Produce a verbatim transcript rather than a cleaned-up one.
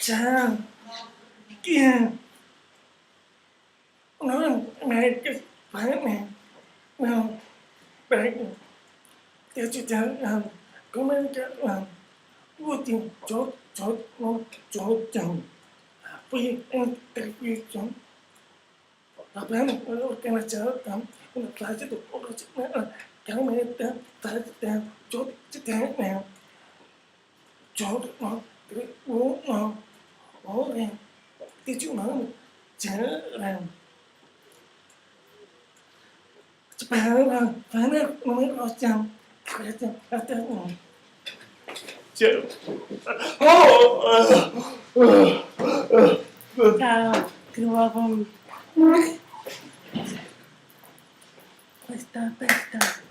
Ciao. Chi è? No, ma che fai? No, prego. Che ci sta, come che, tutti, ciò, ciò, no, ciò, ciò. Qui, eh, qui, ciò. Va bene, allora che una certa, una frase di oro, eh, che la mette, frase di, ciò, ciò, eh. Giorno, tre, uno, ore, dieci, uno, c'era. Spera, spera, non mi costa. Grazie, grazie. Ciao. Oh! Ciao, ti volevo. Questa, questa.